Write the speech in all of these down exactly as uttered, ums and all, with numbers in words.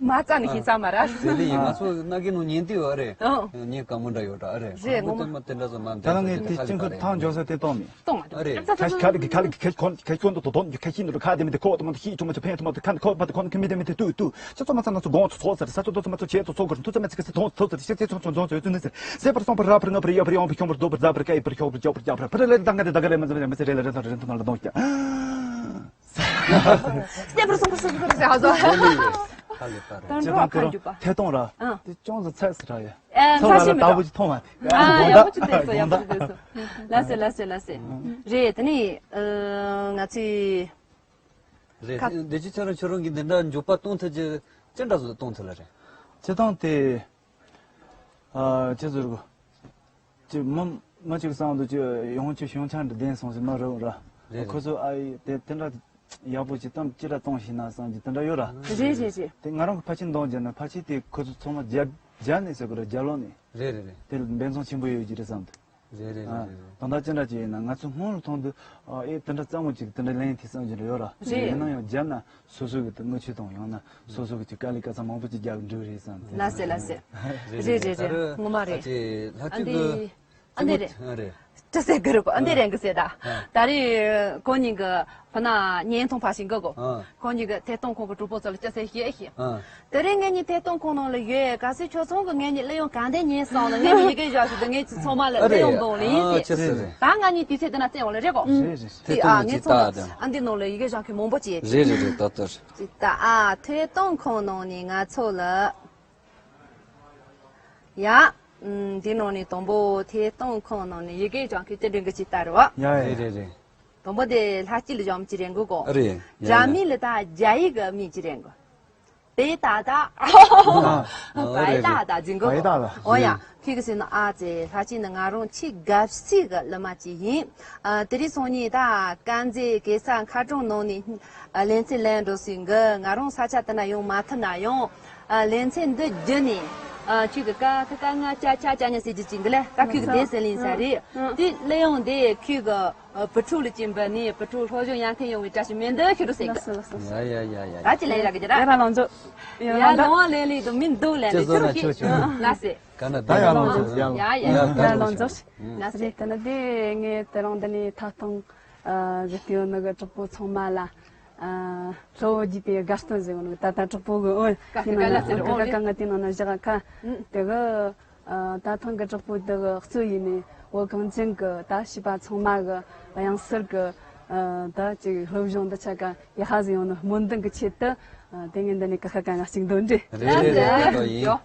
མ་རྩ་ནས་ཤེས་ས་མ་རེད། དེ་ལས་ང་ཚོ་ན་གི་ནོ་ཉན་དུས་ཨ་རེད། ཨང་། ཉན་ག་མོ་འདྲ་ཡོད་ད་ཨ་རེད། རེད། ངོ་མ། དེ་འདྲ་ཟ་མ་ད་ལ་ངས་དེ་ཅིང་ཁུ་ཐང་འཇོག་ས་དེ་གཏོང་མི། གཏོང་མ་ཐུབ། ཨ་རེད། ཁ་ཁ་ལ་གི་ཁ་ལ་གི་ཁ་ཁོན་ཁ་ཁོན་དུ་དོ་དོན་གྱི་ཁ་ཤིན་དུ་ཁ་དེ་མི་དེ་ཁོ་དུ་མ་དུ་ཤི་ཆུ་མ་ཆུ་ཕན་དུ་མ་དུ་ཁ་ཁོ་པ་དུ་ཁོན་ཁི་མི་དེ་མི་དེ་ཏུ་ཏུ་ཆུ་ཚོ་མ་ཚ་ན་ཚོ་གོང་ཚོ་ཚོ་ཟེར་ས་ཚོ་དོ་ཚོ་མ་ཚོ་ཆེ་ཚོ་ཚོ་གོར་ཐུ་ཚོ་མ་ཚི་ཁ་སི་དོང་ཚོ་ཚོ་ཟེར་ཤེ་ཚེ་ཚོ་ཚོ་ཚོ་ཚོ་ཡོད་ཚུ་ནི་ཟེར། ཟེར་བར་སོང་བར་ར་བར་ཡ་བར་ཡོང་བར་ཤོང་བར་རྡོ་བར་ཛ་བར་ཀ་ཡི་བར་ཤོག་བར་ཅོག་བར་ཅག་བར་ཕར་ལས་ལས་དང་ག་དེ་དང་ག་ལས་མ་ཟེར་མ་ཟེར་རེ་ལ་རེ་ཐང་རེ་ཐང་ལ་དོང་ཀྱ། སྟེ་བར་སོང་བར་སོང་བར་ཟེར་ཧ་ཟོ། ཧ་ལས་པ་རེད། དོན་འགྲོ་ཁ་འཇུ་པ། ཐད་གཏོང་ར། ཨ། དེ་ཅུང་ཟད་ཚད་ཟེར་ར་ཡ། ཨ། ཚོ་ལ་ལ་ལྟ་བུ་ཅིག་མཐོང་བ་དེ། ཨ། ཡག་པོ་ཅིག་བསྡད་སོ། ཡག་པོ་ཅིག་བསྡད་སོ། ལ་སེ་ལ་སེ་ལ་སེ། རེད། དེ་ནི་ང་ཚོས། རེད། ཁ། འདི་ཅི་ཁྱོད་རང་ཁྱོད་རང་གི་འདི་འདྲ་འཇོག་པ་གཏོང་ཐུབ་ཀྱི་ཅི་འདྲ་བཟོ་གཏོང་ཐུབ་ལ་རེད། ཅི་གཏོང་དེ། ཨ། ཅི་ཟེར་གོ། ཅི་མི་མི་ཅིག་བསམ་དུ་ཅི་ཡོང་ཅི་བྱུང་ཆ་འདི་བདེན་སོང་ཟེར་མ་རེད་ར། རེད། ཁོ་ཚོ་ཨ་ཡི་དེ་དེ་འདྲ་ཡག་པོ་ཅིག་གཏམ་ཅི་འདྲ་གཏོང་ཤེས་ན་བསམ་གྱི་དེ་འདྲ་ཡོད་ར། རེད་རེད་རེད། དེ་ང་རང་གི་ཕལ་ཆེར་འདོན་རྒྱུ་ན་ཕལ་ཆེར་དེ་ཁོ་ཚོ་ཚང་མ་རྒྱ་རྒྱ་ནས་ཟེར་གོ་ར། རྒྱ་ལོ་ནས། རེད་རེད་རེད། དེ་འབད་བརྩོན་ཆེན་པོ་ཡོད་ཀྱི་རེད་བསམ་འདུག། རེད་རེད་རེད། ཨ། རེད་རེད། ད་ལྟ་ཅི་འདྲ་ཅིག་ཡིན་ན་ང་ཚོ་སྔོན་ལ་མཐོང་དུས་ཨ་ཨེ་དེ་འདྲ་རྩ་མོ་ཅིག་དེ་འདྲ་ལེན་ཐུབ་བསམ་གྱི་རེད་ཡོད་ར། རེད། ཡིན་ན་ཡང་རྒྱབ་ན་སོ་སོ་གི་དེ་དངུལ་ཆུ་དང་ཡང་ན་སོ་སོ་གི་ཅིག་དཀའ་ལས་ཁག་ཚ་མང་པོ་ཅིག་རྒྱག་འགྲོ་རེད་བསམ་སྟེ། ལ་སེ་ལ་སེ། རེད་རེད་རེད་རེད། ད་རུང་ངོ་མ་རེད། ཨ་ཅེ་ལྷ་ཨ་ཅིག་འདི། གི་ཨ་འདི་རེད། ཨ་རེད། ཅི་ཟེར་གི་རེད་གོ། ཨ་འདི་རེད་གི་ཟེར་ད། ཨ། ད་རེས་ཁོ་གཉིས་གི་ཕུ་ན་བརྙན་ཐུང་ཕར་ཞིག་གི་གོ། ཨ། ཁོ་གཉིས་གི་ཐད་གཏོང་ཁང་གི་གྲོགས་པོ་ཚོ་ལ་ཅི་ཟེར་བཤད་ཤེས། ཨ། དེ་རིང་ངེད་གཉིས་ཐད་གཏོང་ཁང་ནང་ལ་ཡོད། གལ་སྲིད་ཁྱོད་ཚང་གི་ངེད་གཉིས་གླུ་དབྱངས་ག་འདྲ་ཉན་སོང་ན་ངེད་གཉིས་ཡི་གེ་བཞག་ཞིག་ཏུ་ངེད་ཀྱི་ཚང་མ་ལ་གླུ་དབྱངས་འདོན་ལེ་ཡིན་ཟེར། ཨ་རེད། ཨ་ཅི་ཟེར་རེད། ད་ང་གཉིས་དུས་ཚོད་དེ་ན་བཙལ་འོང་ལེ་རེད་གོ། རེད་རེད། དེ་ཨ་ངེད་ཚང་ཨ་འདི་ནང་ལ་ཡི་གེ་བཞག་མཁན་མང་པོ་ཅིག་ཡོད། རེད་རེད་རེད། ད་ལྟར་ཅིག་ད་ཨ་ཐད་གཏོང་ཁང་ནང་ནས་ང་ཚོ་ལ། ཡ། ཨམ། འདི་ནང་ནས་དང་པོ་ཐད་གཏོང་ཁང་ནང་ནས་ཡི་གེ་བཞག་མཁན་ཅི་འདྲ་གི་ཅིག་ལྟ་རུ་བ། ཡ་ཡ། རེད་རེད་རེད། དང་པོ་དེ་ལྷ་སྐྱིད་ལ་བཞག་མི་ཅིག་རེད་གོ། རེད། ཡ་ཡ། རྒྱ་མི་ལ་ད་རྒྱ་ཡིག་གི་མི་ཅིག་རེད་གོ། པེ་ཏ་ཏ། ཨ། པེ་ཏ་ཏ་ཟིན་གོ། པེ་ཏ་ཏ། འོ་ཡ། ཁྱེད་ཀྱི་ཟེར་ན་ཨ་ཙེ་ལྷ་སྐྱིད་ནི་ང་རང་ཆེས་དགའ་སྲིད་གི་གླུ་མ་ཅིག་ཡིན། ཨ། དེ་རིང་སང་ཉིན་ད་དཀར་མཛེས་གེ་སར་མཁར་གྲོང་ནང་ནས་ཨ་ལེ་ཚན་ལེན་འགྲོ་སྲིད་གི། ང་རང་ས་ཆ་དེ་ན་ཡོང་མ་ཐུབ་ན་ཡང་། ཨ། ལེ་ཚན་འདི་བརྒྱུད་ནས། ཨ། ཁྱེད་ཀྱི་ཀ་ཁ་ག་ང་ཅ་ཆ་ཅ་ཉ་ཟེར་རྒྱུ་ཅིག་འདི་ལས་ཀ་ཁྱེད་ཀྱི་དེ་ཟེར་ལིན་ས་རེད། དེ་གླུ་དབྱངས་དེ་ཁྱེད་ཀྱི་ཨ། བུ་ཕྲུག་ལ་ཅིག་འབུལ་ནས་བུ་ཕྲུག་སློབ་སྦྱོང་ཡག་མཁན་ཡོང་བའི་བཀྲ་ཤིས་སྨོན་འདུན་ཞུ་རོགས་ཟེར་གི། ལགས་སོ་ལགས་སོ། ཡ་ཡ་ཡ་ཡ་ཡ། ད་ཅི་ལས་རག་གི་ར། ཡ་ར་ལོངས་སྤྱོད། ཡ་ལོངས་ལེན་ལེ་དུ་མིན་འདུག་ལས་ལེ་ཅོ་ཆོ་ཆོ་ཆོ། ལགས་སེ། ག་ན་ད་ཡ་ལོངས་སྤྱོད། ཡ་ཡ་ཡ་ཡ་ལོངས་སྤྱོད། ལགས་སེ། དེ་ནི་དེ་ངས་དེ་རིང་འདི་ནས་ཐད་གཏོང་གི་སྟེང་ནི་གི་གྲོགས་པོ་ཚང་མ་ལ་ཨ་གློ་བོ་རྒྱས་པའི་དགའ་སྟོན་ཟེར་བ་ནི་ད་ལྟ་གྲོགས་པོ་གི་འོ་ཡིན་ན་ཡང་ཁ་ཁ་ང་དེ་ནང་ན་བཞག་ཁ་དེ་གི། ཨ། ད་ཐེངས་ཀྱི་གྲོགས་པོ་འདི་གི་གཙོ་ཡིན་ནས་བོད་གངས་ཅན་གྱི་ད་བྱིས་པ་ཚང་མ་གི་དབྱངས་གསལ་གྱི། ཨ། ད་ཅིག་སློབ་སྦྱོང་འདི་ཆ་ག་ཡ་ཧ་ཟིག་ཡོང་ནི་སྨོན་འདུན་གྱི་ཆེད་དུ། ཨ། དེ་ངས་འདི་ནས་ཀ་ཁ་ག་ང་གཅིག་འདོན་འདྲི། རེད་རེད་རེད། ཡོ།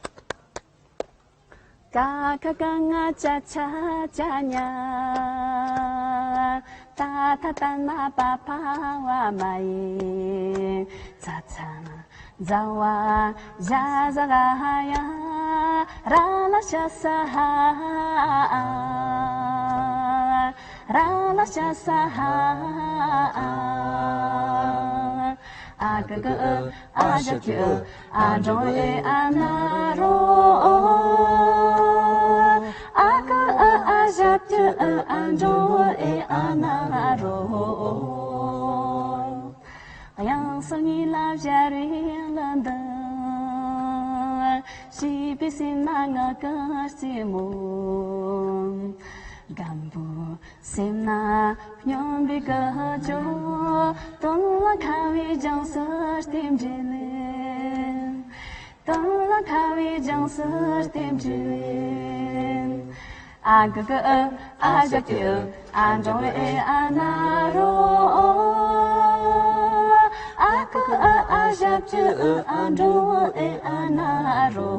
ཀ་ཁ་ག་ང་ཅ་ཆ་ཅ་ཉ། ཏ་ཐ་ད་ན་པ་ཕ་བ་མ་ཡེ། ཚ་ཚ་ཛ་བ་ཞ་ཟ་ག་ཡ། ར་ལ་ཤ་ས་ཧ། ར་ལ་ཤ་ས་ཧ། ཨ་ཀ་གི་ཨ་ཞབས་ཀྱུ་ཨ་འགྲེང་བུ་ཨེ་ཨ་ན་རོ། ཨ་ཀ་ཨ་ཨ་ཞབས་ཀྱུ་ཨ་འགྲེང་བུ་ཨེ་ཨ་ན་རོ། དབྱངས་གསལ་ཉིད་ལ་སྦྱར་བའི་གླུ་འདི། བྱིས་པའི་སེམས་ན་ངག་གི་རྩེ་མོ། སྒམ་པོ་སེམས་ན་སྙོམས་པའི་སྐད་ཅོར། དོན་ལ་ཁ་བའི་ལྗང་སུ་རྟེན་འབྲེལ། དོན་ལ་ཁ་བའི་ལྗང་སུ་རྟེན་འབྲེལ། ཨ་གི་གི་ཨུ་ཨ་ཞབས་ཀྱུ་ཨུ་ཨ་འགྲེང་བུ་ཨེ་ཨ་ན་རོ། ཨ་གི་གི་ཨུ་ཨ་ཞབས་ཀྱུ་ཨུ་ཨ་འགྲེང་བུ་ཨེ་ཨ་ན་རོ།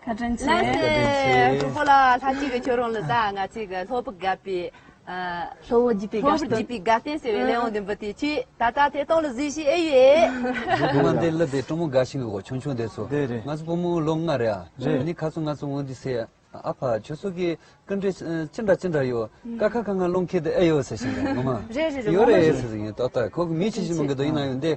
བཀའ་དྲིན་ཆེ། ལགས་སེ། གྲོགས་པོ་ལགས། ལྷ་སྐྱིད་ཀྱིས་ཁྱོད་རང་ལ་ད་ང་ཚོའི་གི་སློབ་བུ་དགའ་བའི། ཨ། སློབ་བུ་རྒྱས་པའི་དགའ་སྟོན། སློབ་བུ་རྒྱས་པའི་དགའ་སྟོན་ཟེར་བའི་གླུ་དབྱངས་འདི་འབུལ་ཏེ་ཁྱེད་ད་ལྟ་ཐད་གཏོང་ལ་གཟིགས་ཤིག་ཨེ་ཡོད། སྒོ་མ་འདི་གླུ་དེ་སྤྲང་མོ་དགའ་ཞིང་གི་གོ་ཆུང་ཆུང་དེ་ཚོ། རེད་རེད། ང་ཚོ་བུ་མོ་ལོ་ལྔ་རེད་ཨ། རེད། ནི་ཁ་སང་ང་ཚོ་འོང་དུས་ཟེར། ཨ་ཕ་ཁྱོད་ཚོ་གི་སྐུ་མགྲོན་ཅི་འདྲ་ཅི་འདྲ་ཡོད། ཀ་ཁ་ག་ང་སློང་མཁན་དེ་ཨེ་ཡོད་ཟེར་ཞིང་ངོ་མ། རེད་རེད་རེད། ཡོད་རེད་ཟེར་ཟེར་ཡིན། ཏག་ཏག་ཁོ་གི་མི་ཆི་ཆི་མང་གི་དོ་ཡིན་ན་ཡོད་འདི་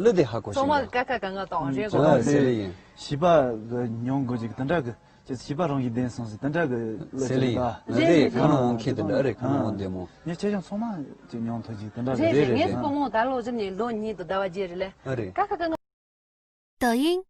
གླུ་དེ་ཧ་གོ་ཞིང་། ཚང་མ་ཀ་ཁ་ག་ང་དང་རེད་གོ། ཟེར་ཡིན། བྱིས་པ་གི་མྱོང་དགོས་ཅིག་དེ་འདྲ་གི། ཅེས་བྱིས་པ་རང་གིས་བདེན་སོང་ཟེར་དེ་འདྲ་གི་གླུ་ཟེར་ཅིག་ལ། ལ་རེད། ཁ་ནང་འོང་མཁན་དེ་འདྲ་རེད། ཁ་ནང་འོང་བདེ་མོ། ངས་ཁྱེད་ཅག་ཚང་མ་ཅིག་མྱོང་ཐུབ་ཅིག་དེ་འདྲ་རེད། རེད་རེད། ངས་བུ་མོ་ད་ལོ་གཞི་ནས་ལོ་གཉིས་དང་ཟླ་བ་བརྒྱད་རེད་ལེ། ཨ་རེད། ཀ་ཁ་ག་ང་ 抖音、